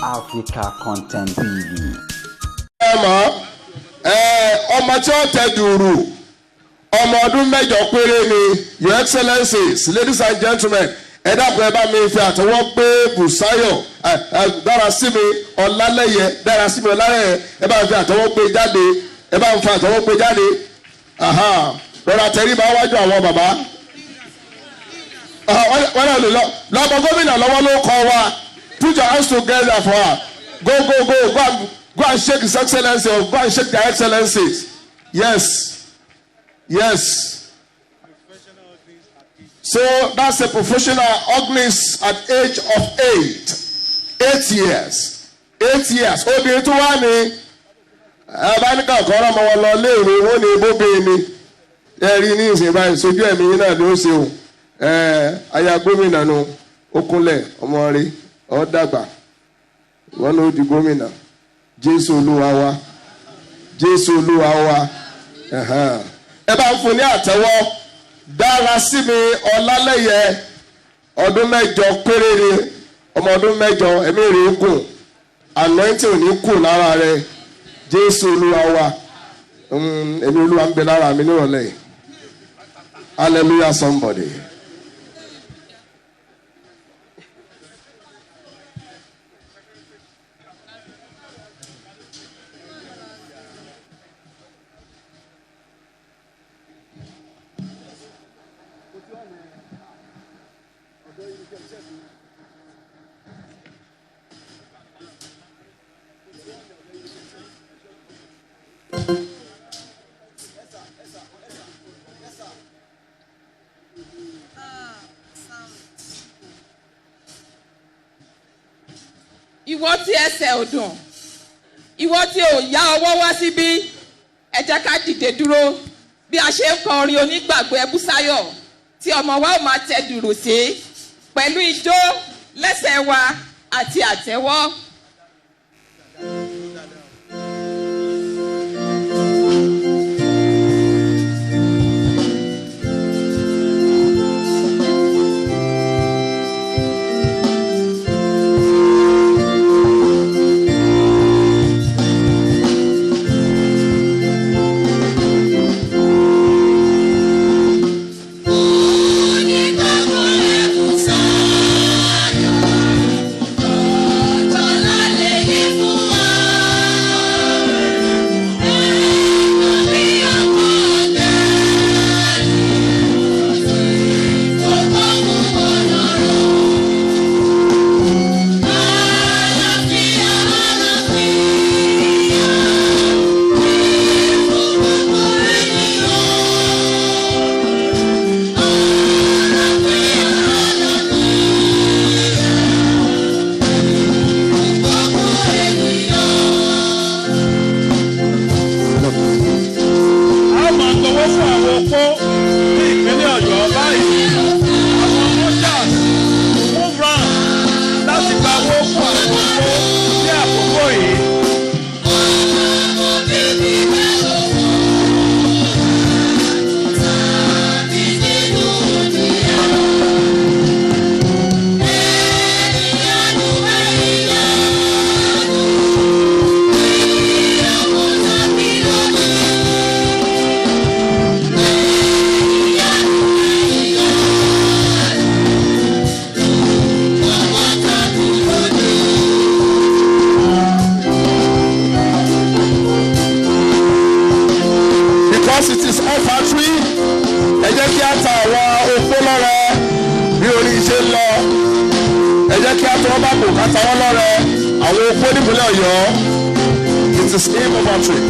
Africa Content TV. Ẹ mọ̀ ẹ, ọmọ tí ó tẹ dùrù, ọmọ ọdún 8 péré ni. Your Excellencies, ladies and gentlemen, ẹ dákun, ẹ bá mi fi àtẹwọ́ pé Bùsáyọ̀ Dárasími Ọlálẹ́yẹ, Dárasími Ọlálẹ́yẹ, ẹ bá mi fi àtẹwọ́ pé jáde, ẹ bá mi fi àtẹwọ́ pé jáde. Rọra tẹríba wájú àwọn bàbá wọn náà lè lọ lọ́mọ gómìnà lọ́wọ́ ló kọ́ wa. Put your hands together for her. Go, go, go, go and, go and shake His Excellency or go and shake Their Excellencies. Yes. So that's a professional organist at age of 8. 8 years. 8 years. Obìnrin tó wá ní ẹ bá ní kàkọ́ ọ̀rọ̀ ọmọ wọn lọ léèrè wọn ní ibóbe ni ẹ rí ní ìsìn báyìí, sojú ẹ̀mí yín náà ló ṣe o. Ẹ aya gómìnà nu, ó kúnlẹ̀, ọmọ rẹ̀ ọ dàgbà, wọn ló di gómìnà. Jésù Olúwa wa, Jésù Olúwa wa. Ẹ bá ń fún ní àtẹ́wọ́. Dárasími Ọlálẹ́yẹ, ọdún 8 péré ni, ọmọ ọdún 8. Ẹ̀mí rẹ̀ gùn, anointing ò ní kù lára rẹ̀. Jésù Olúwa wa. Ẹ̀mí Olúwa ń bẹ lára mi nírọ̀lẹ́ yìí. Hallelujah, somebody. Ìwọ tí ẹsẹ̀ ò dùn, ìwọ tí ò yá ọwọ́ wá síbí, ẹ jẹ́ ká dìde dúró bí a ṣe ń kọ orin onígbàgbọ́ Ẹbúsáyọ̀ tí ọmọ wa ò máa tẹ dùrù sí pẹ̀lú ijó lẹ́sẹ̀ wa àti àtẹ́wọ́. A máa gbowó fún àwọn opó ní ìpínlẹ̀ Ọ̀yọ́ báyìí. Àwọn ushers move round láti gba owó fún àwọn opó ní àkókò yìí. Because it is offertory, ẹ jẹ́ kí a ta àwọn opó lọ́rẹ bí orin ṣe ń lọ. Ẹ jẹ́ kí a tọwọ́ bá kò ká ta wọ́n lọ́rẹ, àwọn opó nípínlẹ̀ Ọ̀yọ́. It is hymn offertory.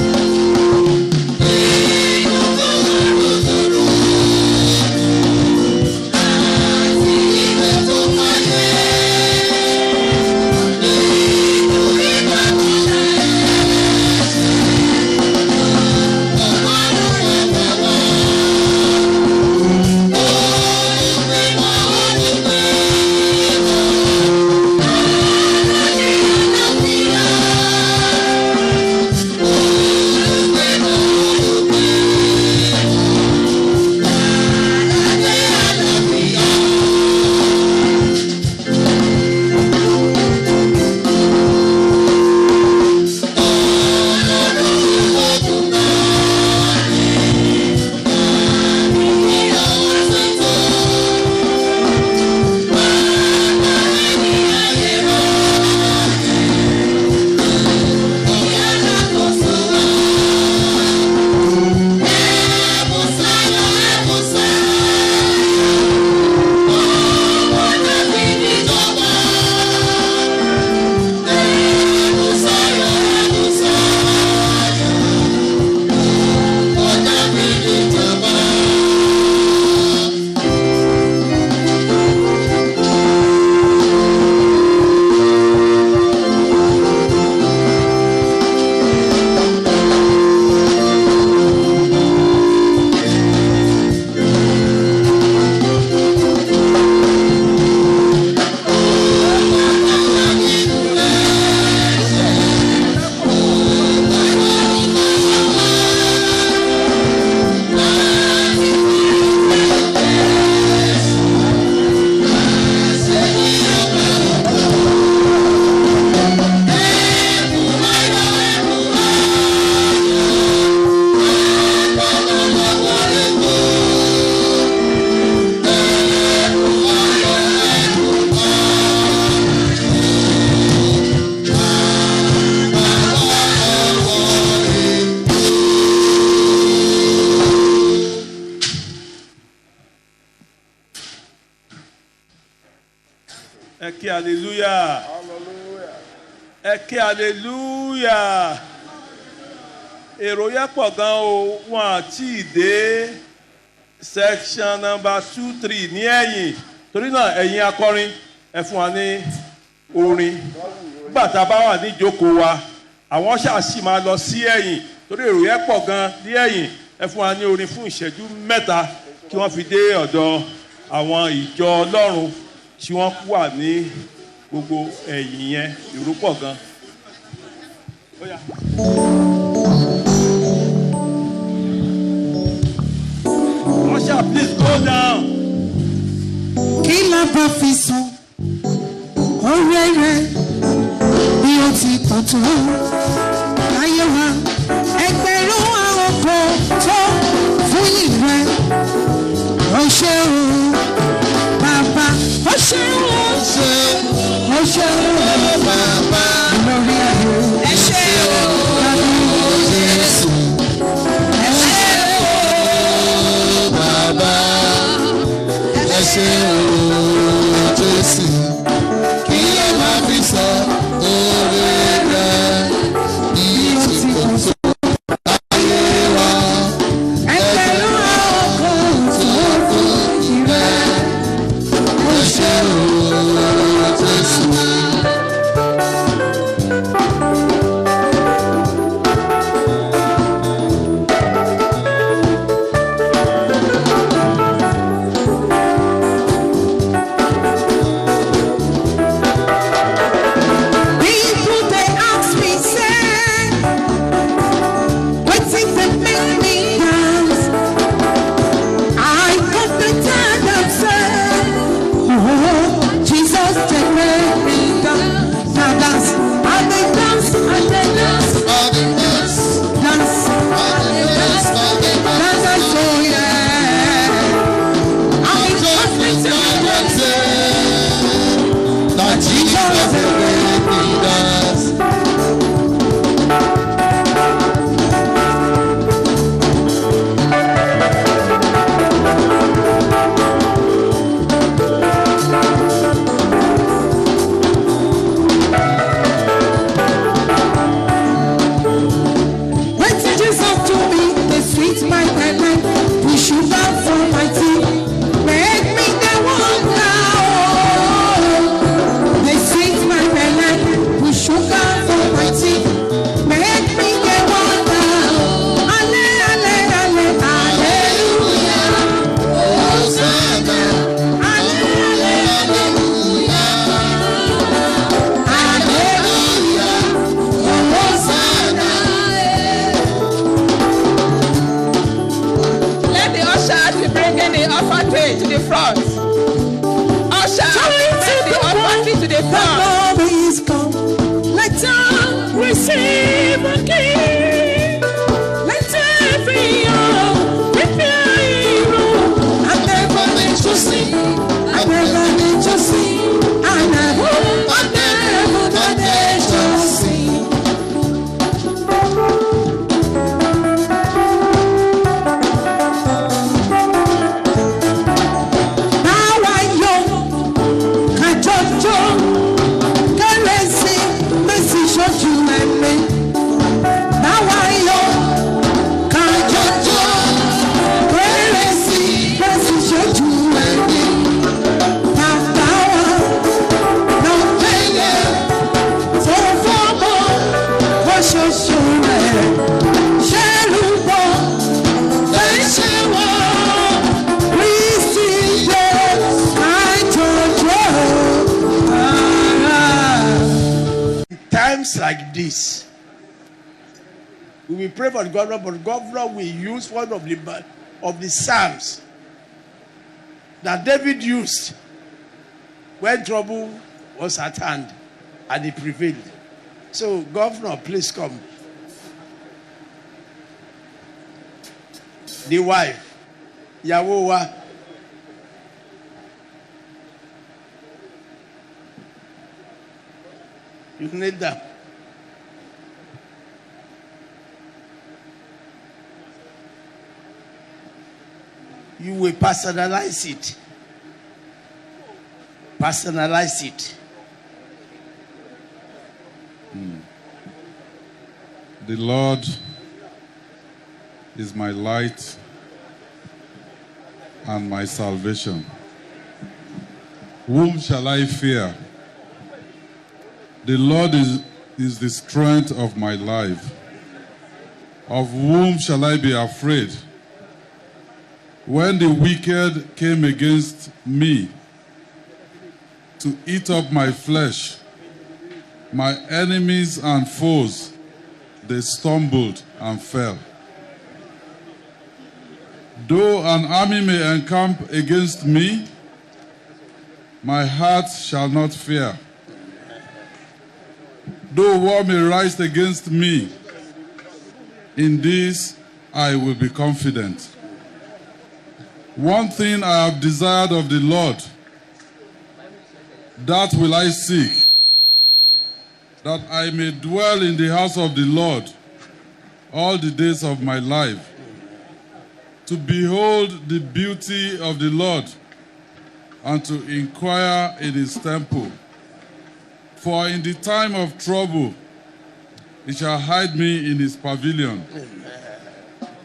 Thank you. Hallelujah. Ẹ ké hallelujah. Èrò yẹn pọ̀ gan o, wọn àti ìdè section number 2, 3 ní ẹ̀yìn. Torí náà ẹ̀yin akọrin, ẹ fún wa ní orin. Nígbà tá a bá wà ní ìjókòó wa, àwọn ṣáàṣì máa lọ sí ẹ̀yìn torí èrò yẹn pọ̀ gan ní ẹ̀yìn. Ẹ fún wa ní orin fún ìṣẹ́jú 3 kí wọ́n fi dé ọ̀dọ̀ àwọn ìjọ Ọlọ́run tí wọ́n wà ní gbogbo ẹ̀yìn yẹn. Èrò pọ̀ gan. Ó yá. Usher, please go down. Kí la bá fi san oore rẹ bí ó ti pọ̀ tó láyé wa? Ẹgbẹ̀rún àwọn kò tó fún ìrẹ. Ó ṣé o bàbá, ó ṣé o, ó ṣé o bàbá lórí ayé. Ẹ ṣé o Jésù, ẹ ṣé o Bàbá, ẹ ṣé o Jésù, kí ẹ má fi sọ oore rẹ bí ó ti pọ̀ tó láyé wa. Ẹgbẹ̀rún àwọn kò tó fún ìrẹ. Ó ṣé o Jésù. People they ask me say, wetin dey make me dance? I come dey tell them say, oh, Jesus dey make me dance. Na dance, I dey dance, I dey dance, I dey dance, dance, I dey dance, I dey dance. Dance, oh yeah. I Just come dey dey tell them dance, na Jesus dey make me dance. Wetin Jesus do me dey sweet my belle, put sugar for my tea, make me dey wonder oh. Dey sweet my belle, put sugar for my tea, make me dey wonder oh. Ale ale ale hallelujah, Hosanna, ale ale hallelujah, hallelujah, Hosanna. Let the ushers be bringing the offertory to the front. Usher, bring the offertory to the The front. glory is come. Let us receive a king. Let every heart prepare a room. I never meant to sing. I never meant to sing. I never, I never meant to sing. Now I know, kajojo, kérésì, mèsì ṣojú ẹ̀mí. Now I know, kajojo, kérésì, mèsì ṣojú ẹ̀mí. Bàbá wa ló péye tó fọ́mọ kó ṣoṣo rẹ̀. Ṣé rúbọ lè ṣe wọ́n? Kristi dé kájọjọ́. Times like this, we will pray for the governor, but the governor will use one of the psalms that David used when trouble was at hand, and he prevailed. So, governor, please come. The wife, ìyàwó wa. You need them. You will personalize it. Personalize it. The Lord is my light and my salvation. Whom shall I fear? The Lord is the strength of my life. Of whom shall I be afraid? When the wicked came against me to eat up my flesh, my enemies and foes, they stumbled and fell. Though an army may encamp against me, my heart shall not fear. Though war may rise against me, in this I will be confident. One thing I have desired of the Lord, that will I seek, that I may dwell in the house of the Lord all the days of my life, to behold the beauty of the Lord and to inquire in his temple. For in the time of trouble, he shall hide me in his pavilion.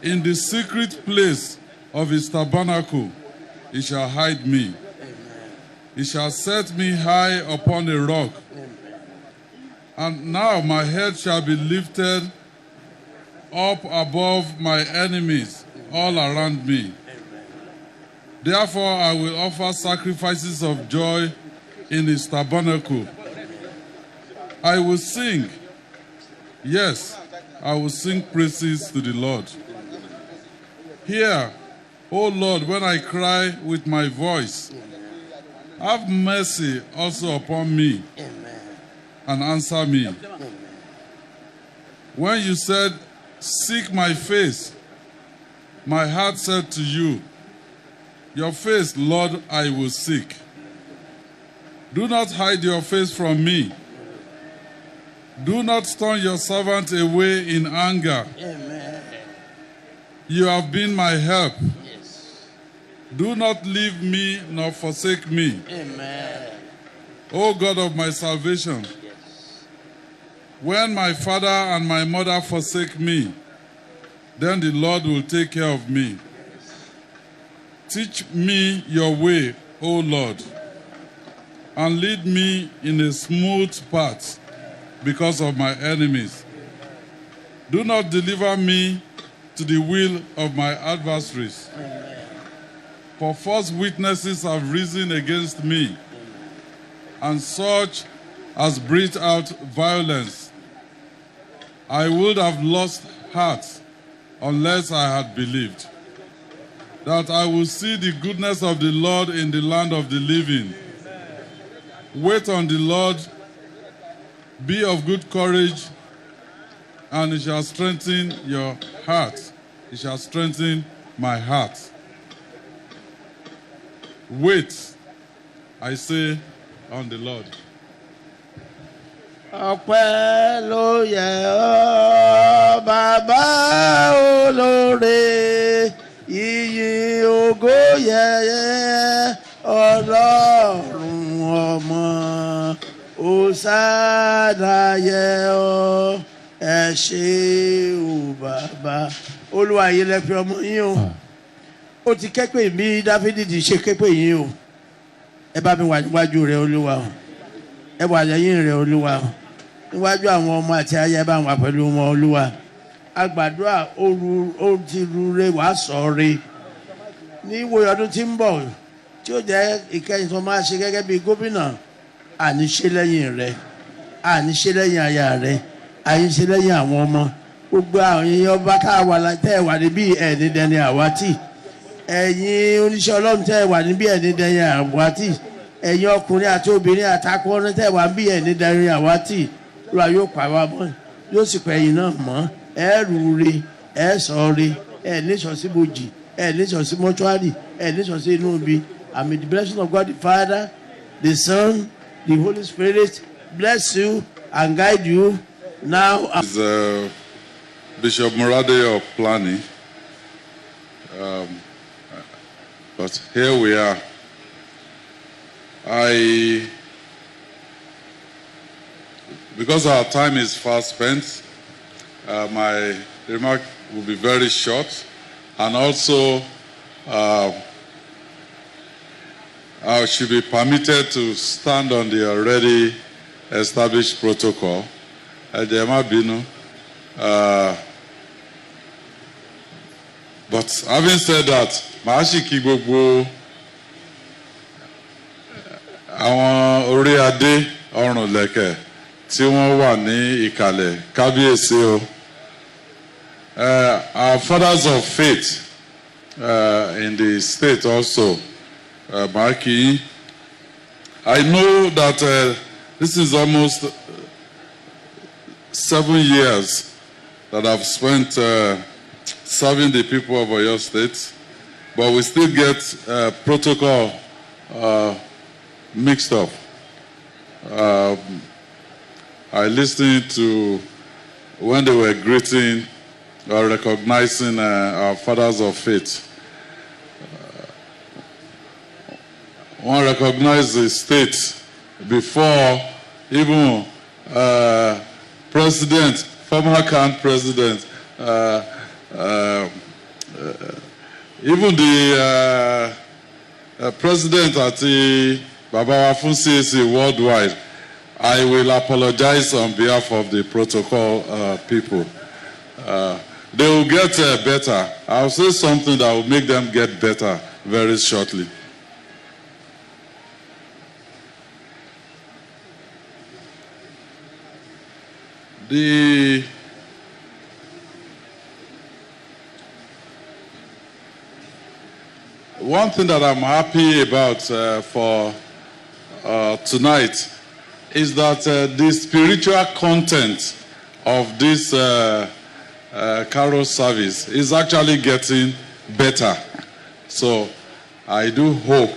In the secret place of his tabernacle, he shall hide me. He shall set me high upon a rock. And now my head shall be lifted up above my enemies all around me. Therefore I will offer sacrifices of joy in his tabernacle. I will sing, yes, I will sing praises to the Lord. Hear, O Lord, when I cry with my voice. Have mercy also upon me and answer me. When you said, "Seek my face," my heart said to you, "Your face, Lord, I will seek." Do not hide your face from me. Do not turn your servant away in anger. Amen. You have been my help. Yes. Do not leave me nor forsake me. Amen. O God of my salvation, yes. When my father and my mother forsake me, then the Lord will take care of me. Yes. Teach me your way, O Lord, and lead me in a smooth path because of my enemies. Do not deliver me to the will of my adversaries. Amen. For false witnesses have risen against me, and such as breathe out violence. I would have lost heart unless I had believed that I will see the goodness of the Lord in the land of the living. Wait on the Lord, be of good courage, and it shall strengthen your heart. It shall strengthen my heart. Wait, I say, on the Lord. Ọpẹ́ ló yẹ ọ́, bàbá olóore, ìyìn ògo yẹ Ọlọ́run ọmọ, Hòsánà yẹ ọ́, ẹ ṣé o bàbá. Olúwa yìí lẹ fi ọmọ yín o. Ó ti kẹ́pẹ́ mi, Dáfídì ti ṣe kẹ́pẹ́ yín o. Ẹ bá mi wà níwájú rẹ Olúwa o. Ẹ wà lẹ́yìn rẹ Olúwa o. Níwájú àwọn ọmọ àti aya, ẹ bá wà pẹ̀lú wọn Olúwa. Agbàdúrà ó ti rure wàá sọ re. Ní ìwòye ọdún tí ń bọ̀ tí ó jẹ́ ìkẹyìn tó máa ṣe gẹ́gẹ́ bí gómìnà, àníṣe lẹ́yìn rẹ, àníṣe lẹ́yìn aya rẹ, àníṣe lẹ́yìn àwọn ọmọ. Gbogbo àwọn èèyàn ọba káwa tẹ́ ẹ wà níbí ẹ̀ ní dẹni àwátì. Ẹ̀yin oníṣẹ́ Ọlọ́run tẹ́ ẹ wà níbí ẹ̀ ní dẹni àwátì. Ẹ̀yin ọkùnrin àti obìnrin àtàkùnrin tẹ́ ẹ wà níbí ẹ̀ ní dẹni àwátì. Olúwa yóò pa wá mọ́, yóò sì pa ẹ̀yin náà mọ́. Ẹ rúure, ẹ sọ̀re, ẹ níṣọ̀ sí bòjì, ẹ níṣọ̀ sí mọ́ṣúárì, ẹ níṣọ̀ sí inú ibi. And may the blessing of God the Father, the Son, the Holy Spirit bless you and guide you now. Is Bishop Moradeyo planning? But here we are. I Because our time is fast spent, my remark will be very short, and also I should be permitted to stand on the already established protocol. Ẹ jọ̀ọ́, ẹ má bínú. But having said that, màá sì kí gbogbo àwọn orí adé ọrùn lẹ̀kẹ̀ tí wọ́n wà ní ìkàlẹ̀. Kábíyèsí o. Our fathers of faith in the state also, màá kí yín. I know that this is almost 7 years that I've spent serving the people of Oyo State, but we still get protocol mixed up. I listened to when they were greeting or recognizing our fathers of faith. One recognize the state before even president, former CAN president, even the president àti bàbá wa fún CAC worldwide. I will apologize on behalf of the protocol people. They will get better. I'll say something that will make them get better very shortly. The one thing that I'm happy about for tonight is that the spiritual content of this carol service is actually getting better. So I do hope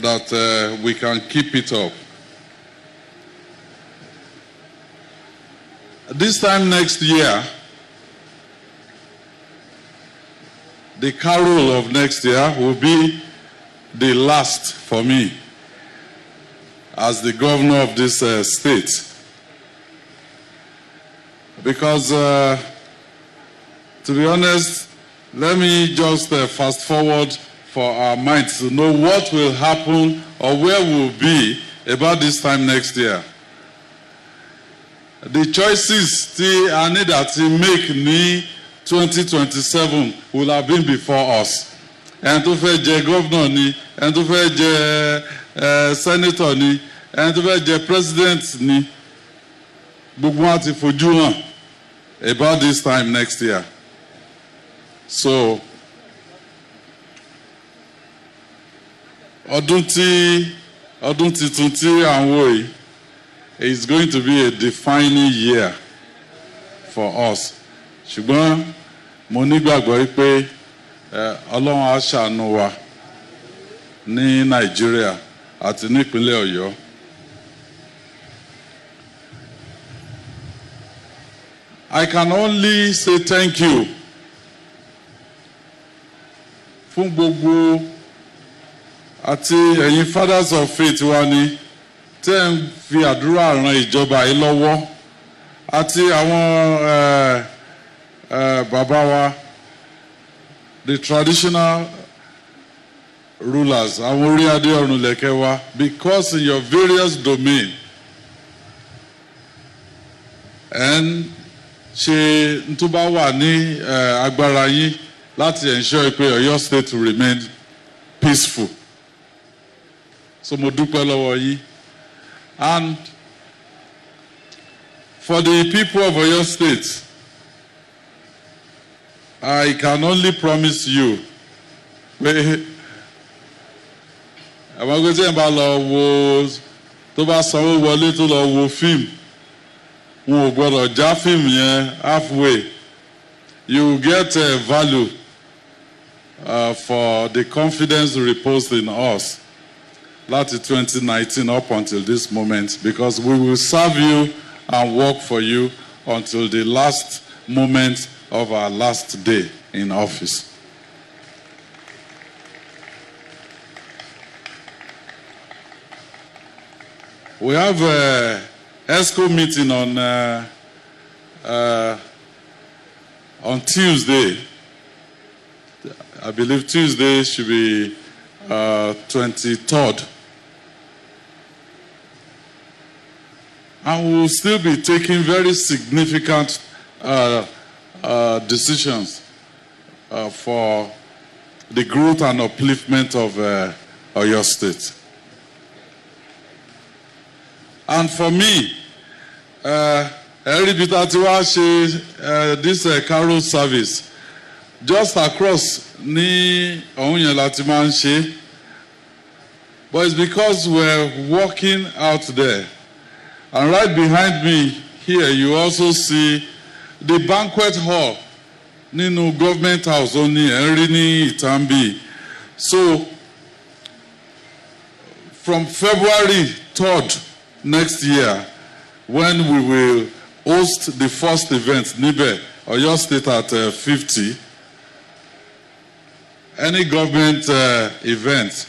that we can keep it up. This time next year, the carol of next year will be the last for me as the governor of this state. Because, to be honest, let me just fast forward for our minds to know what will happen or where we'll be about this time next year. The choices tí a need àti make ní 2027 will have been before us. Ẹni tó fẹ́ jẹ governor ni, ẹni tó fẹ́ jẹ senator ni, ẹni tó fẹ́ jẹ president ni, gbogbo wọn ti fojú hàn about this time next year. So ọdún tí ọdún tuntun tí à ń wò yìí is going to be a defining year for us. Ṣùgbọ́n mo nígbàgbọ́ pé Ọlọ́run á ṣàánú wa ní Nàìjíríà àti nípínlẹ̀ Ọ̀yọ́. I can only say thank you fún gbogbo àti ẹ̀yin fathers of faith wa ni tẹ́ ẹ̀ ń fi àdúrà ran ìjọba yìí lọ́wọ́, àti àwọn bàbá wa, the traditional rulers, àwọn orí adé ọ̀run lẹ̀kẹ̀ wa, because in your various domain ẹ̀ ń ṣe tó bá wà ní agbára yín láti ensure pé Ọ̀yọ́ State will remain peaceful. So mo dúpẹ́ lọ́wọ́ yín. And for the people of Oyo State, I can only promise you pé àwọn ẹgbẹ́ tí ẹ̀ bá lọ wo, tó bá sanwó wọlé tó lọ wo fíìmù, wọn ò gbọdọ̀ já fíìmù yẹn halfway. You will get a value for the confidence reposed in us láti 2019 up until this moment, because we will serve you and work for you until the last moment of our last day in office. We have a ESCO meeting on Tuesday. I believe Tuesday should be 23rd. And we'll still be taking very significant decisions for the growth and upliftment of Oyo State. And for me, ẹ̀rí bíi tí wàá ṣe this carol service just across ní ọ̀hún yẹn la ti máa ń ṣe, but it's because we're working out there. And right behind me here, you also see the banquet hall nínú Government House, ó ní ẹ̀ ń rí ní ìtànbí. So from February 3rd next year, when we will host the first event níbẹ̀, Oyo State at 50, any government event,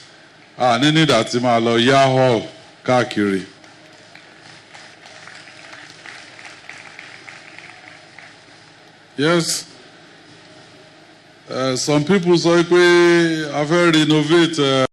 ah, níní ìdàtí máa lọ yá hall káàkiri. Yes, some people sọ pé a fẹ́ renovate.